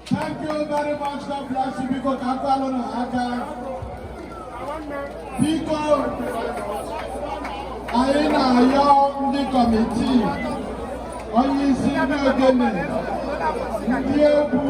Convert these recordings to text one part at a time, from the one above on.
Thank you very much. God bless you. Biko ka akwalụ na aka. Biko, anyị na-ayọ ndị committee, onye isi ndị ogene, ndị egwu,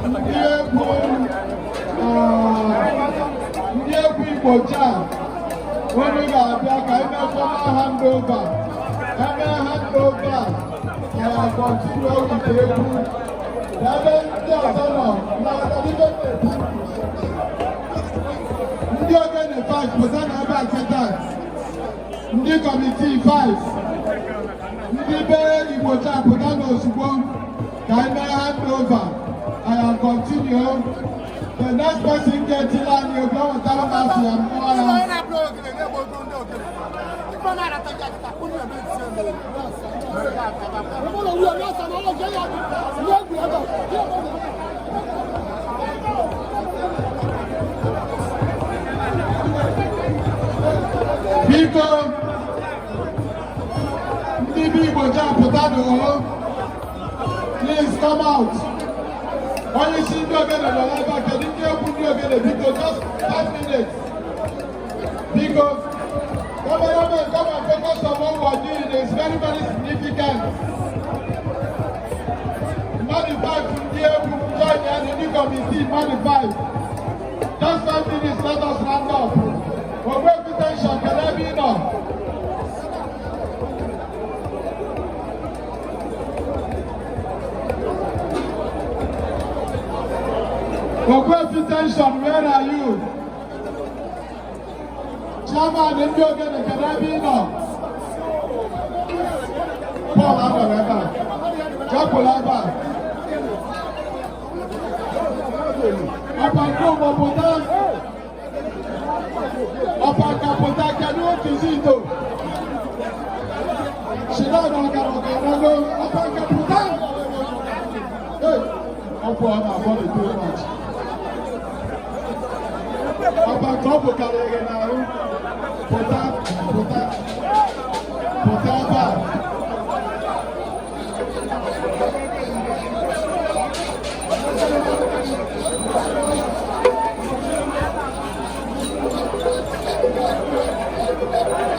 ndị egwu, ndị egwu Igbo jazz, unu ga-abịa ka anyị mee formal handover. Eme handover, anyị continue with egwu. Ebe ndị ọzọ nọ na-aga ndị ogene 5 pụta na ebe a kịta, ndị committee 5, ndị be Igbo jazz pụta n'ozugbo ka anyị mee handover. I am continue. The next person ga-etili anyị egwu, ọ nwetara m afọ ya mmụọ ya. Biko, ndị be Igbo jazz pụta n'ụlọ. Please come out. Onye isi ndị ogene nọ n'ebe a. Kedu ndị egwu ndị ogene? Biko, just 5 minutes. Biko, cameraman, come and focus on what we are doing. It's very, very significant. Mmadụ 5 ndị egwu join ya na ndị committee, mmadụ 5. Just 5 minutes, let us round up. Ogbuefi Tension, kedu ebe ị nọ? Ogbuefi Tension, where are you? Chairman ndị ogene, kedu ebe ị nọ? Paul anọrọ ebe a. Jepụla ebe a. Ọpaka pụta. Ọpaka pụta, kedu otu Zito? Shidan ọkara ọkarago. Ọpaka pụta. Hey, ọkwụ ọ na-abọ dị too much. Ọpaka ọ bụ karịrị gị n'ahụ. Pụta, pụta, pụta ebe a.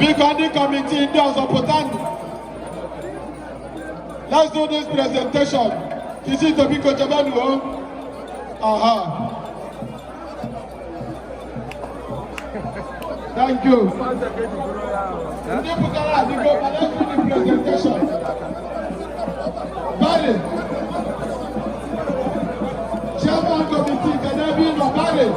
Biko, ndị committee ndị ọzọ, pụtanụ. Let's do this presentation. Kizito, biko chebenu o. Aha. Thank you. Ndị pụtara adịgo, but let's do the presentation. Barry. Chairman committee, kedu ebe ị nọ, Barry?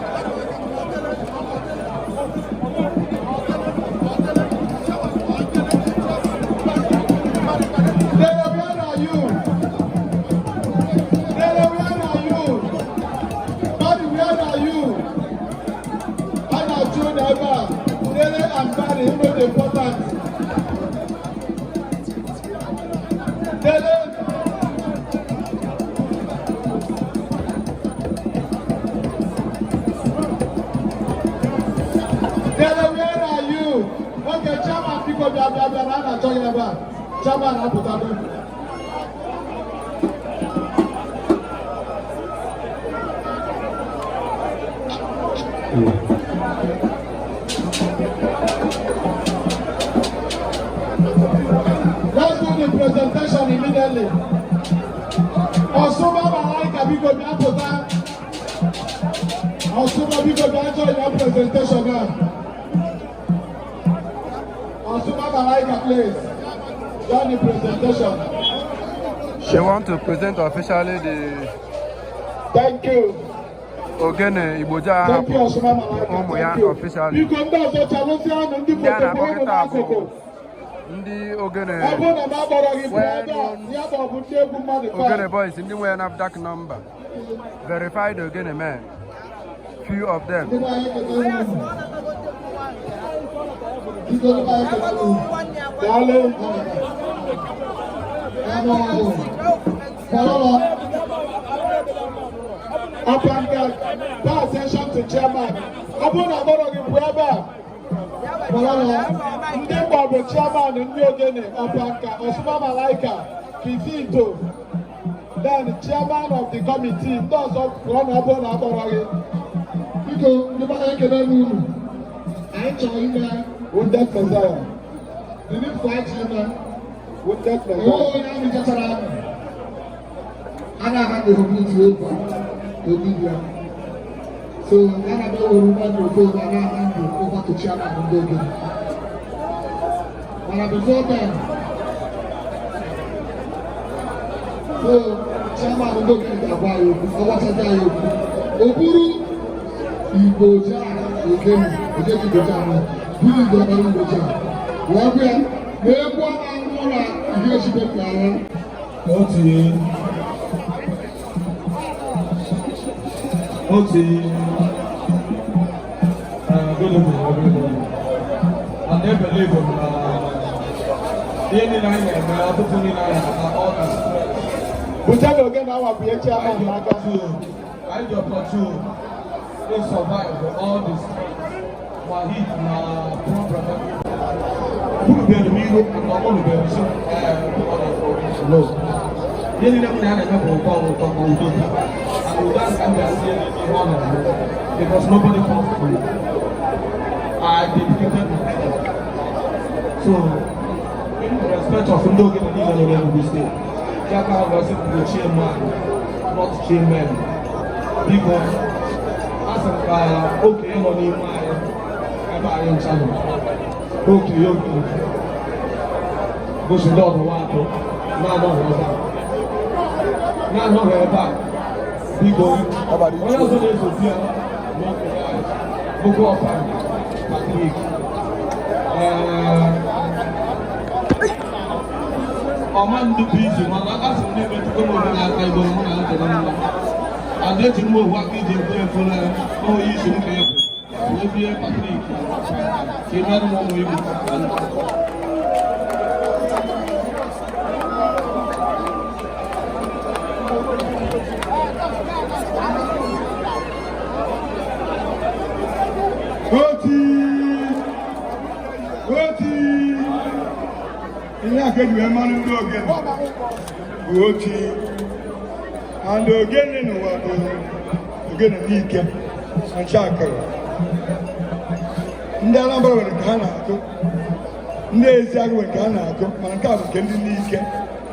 Dele, where are you? Dele, where are you? Barry, where are you? A na-achụ unu ebe a. Dele and Barry, you know the important. Dele. Dele, where are you? Okay, chairman, biko bịa, bịa, bịa na a na-achọ gị ebe a. Chairman apụtago. Let's do the presentation immediately. Ọ̀ṣunbá Malaika, biko bịa pụta. Ọ̀ṣunbá, biko bịa join your presentation now. Ọ̀ṣunbá Malaika, please. Join the presentation. She want to present officially the Thank you. Ogene Igboja Thank you, hapụ Ọ̀ṣunbá Malaika. ụmụ ya Thank you. officially. Biko, ndị ọzọ, chalụsịanụ ndị Ndị a foto na-akpọ pụrụ kịta bụ n'akụkụ. ndị ogene Ọ bụrụ na m akpọrọ gị, pụọ ebe a, well-known ya ma ọ bụ ndị egwu mmadụ Ogene 5. boys, ndị nwere NAFDAC number, verified ogene men, few of them. Ndị be anyị ekele unu. Biko, ndị be anyị ekele unu. Daalụ. Daalụ. Ọpaka, pay attention to chairman. Ọ bụrụ na akpọrọ gị, pụọ ebe a. Ndị mgba bụ chairman ndị ogene, Ọpanka, Osuma Malaika, Kizito, then chairman of the committee. Ndị ọzọ pụọ na ọ bụrụ na akpọrọ gị. Biko, ndị be anyị ekele m unu. Anyị chọrọ ime Wounded Messiah. The needful anyị chọrọ ime. Wounded Onwe Messiah. onye amị chachara amị a na-aha na-ebu over obi ya, so ana m ewere microphone a na-aha ndụ over to chairman ndị ogene. Mana before then, so chairman ndị ogene ga-agwa anyị okwu. Ọ gwachazi anyị okwu, o buru Igbo jaa ogene ojeji Igbo jaa nọ buru Igbo ọkpara Igbo jaa wee gwa ya na egwu a na-arụ ụlọ ihe echibe ara. Otu otu. Good evening, everybody. And I believe in ihe niile anyị na-eme, ọtụtụ niile anyị na-ata, all the stress. Bute na ogene awa bụ ihe chairman n'aka. Anyị dị opportune to survive all the stress, ma heat na problem. Unu bịara m ihu and unu bịara nso. No. Ihe niile m na ya na-eme bụ ụtọ ụtọ ma udo dị. And udo ahụ ka m bịara sie n'ime ihe ọ na-eme, because nobody comes to me. I dedicate located in Enugu. So, in respect of ndị ogene niile nọ n'Enugu Steeti, ya ka ha wee sị the chairman, not chairman. Biko, asị m ka okenye nọ n'ime anyị ebe anyị ncha nọ, okenye okenye gosi ndị ọdụwa atọ na-anọghị ebe a, na-anọghị ebe a. Biko, onye ọzọ na-esozi ya n'okenye anyị bụkwa ọfa Patrick. Ee, ọma ndị bụ izi, mana asị m na-emetụkwa m obi n'aka ego mụ na ntị na mma ada eji m ohu aka iji ekwu efere onye isi m ka ekwu wee bie. Patrick, ka ị merụ m ụmụ Igbo. Oti oti ihe a ka eji wee mara ndị ogene bụ oti, and ogene n'ụwa bụ ogene n'ike nchakịrị. Ndị Anambra nwere nke ha na-akụ, ndị Eziagụ nwere nke ha na-akụ, mana nke a bụ nke ndị n'ike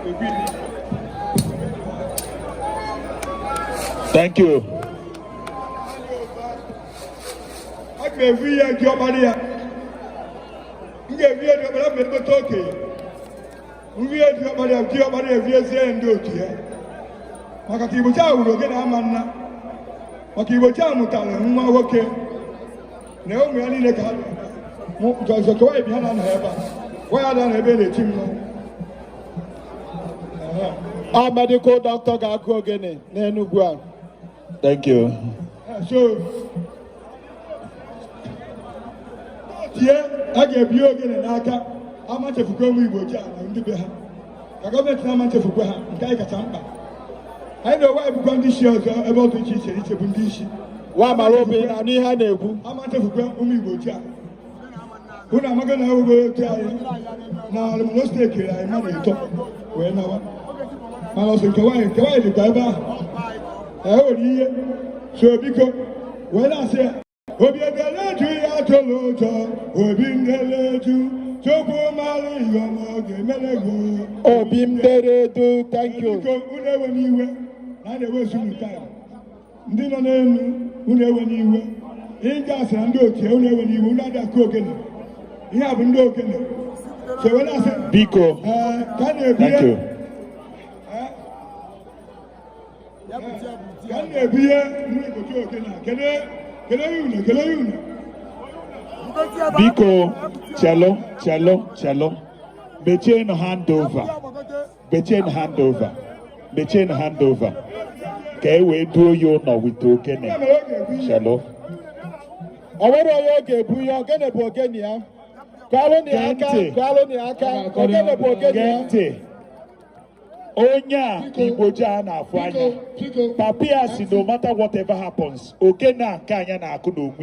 obi n'ike. Thank you. Aga m evu ihe ji ọkpara ya, m ga-evu ihe ji ọkpara ma egote okenye nri ihe ji ọkpara ya, ji ọkpara ya eviezie ya ndị otu ya, maka ka Igbochi ahụ wuru ogene ama nna, maka Igbochi ahụ mụtara nwa nwoke na ụmụ ya niile ka ha ọzọ kewa ibi ha na-anọ ebe a, gwa ya da na ebe na-eti mmanwụ. Ọ medical doctor ga-akụ ogene n'Enugu a. Thank you. So tie a ga-ebi ogene n'aka ama nchefukwa ụmụ Igbo ji ala ndị be ha ka gọọmenti na-ama nchefukwa ha. Nke anyị kacha mkpa, anyị na onwe anyị bụkwa ndị isi ọzọ ebe ọ dị iche iche iche bụ ndị isi. Nwa mara obi na n'ihe a na-ekwu. Ama nchefukwa ụmụ Igbo ji ala. Unu amago na ewego otu anyị na alụmno steeti kere anyị mmadụ ịtọ wee nawa, mana ọsọ nke nwaanyị dịkwa ebe ahụ e nwere ihe. So biko, wee na-asị ya obi edeleju ya atụla ụjọ, obi ndeleju chukwu mara ihe ọma ọ ga-emere gị. Obi m dere edu. Thank you. Biko, unu ewe n'iwe na a na-ewe unu taa. Ndị nọ n'elu, unu ewe n'iwe. Ịga asị na ndị otu unu ewe n'iwe, unu adịghị akụ ogene. Ihe a bụ ndị ogene. So wee na-asị Biko. ee, ka a na-ebunye Thank you. ka a na-ebunye ndị otu ogene a. Kedu kedu unu, kedu unu? Biko, chelo, chelo, chelo. Mechie handover. Mechie handover. Mechie handover. Ka e wee duo ya ụlọ with ogene. Ya mere ọ ga-ebu ihe. Chelo. O nwere onye ọ ga-ebu ihe. Ogene bụ ogene ya. Kụọrọ ya Gee aka. ntị. Kụọrọ ya aka. Ogene bụ ogene Gee ya. ntị. Onye a Igbo ji a na-afụ anya. Biko. Papa ya si no matter whatever happens, ogene a nke anya na-akụ n'onwe ya.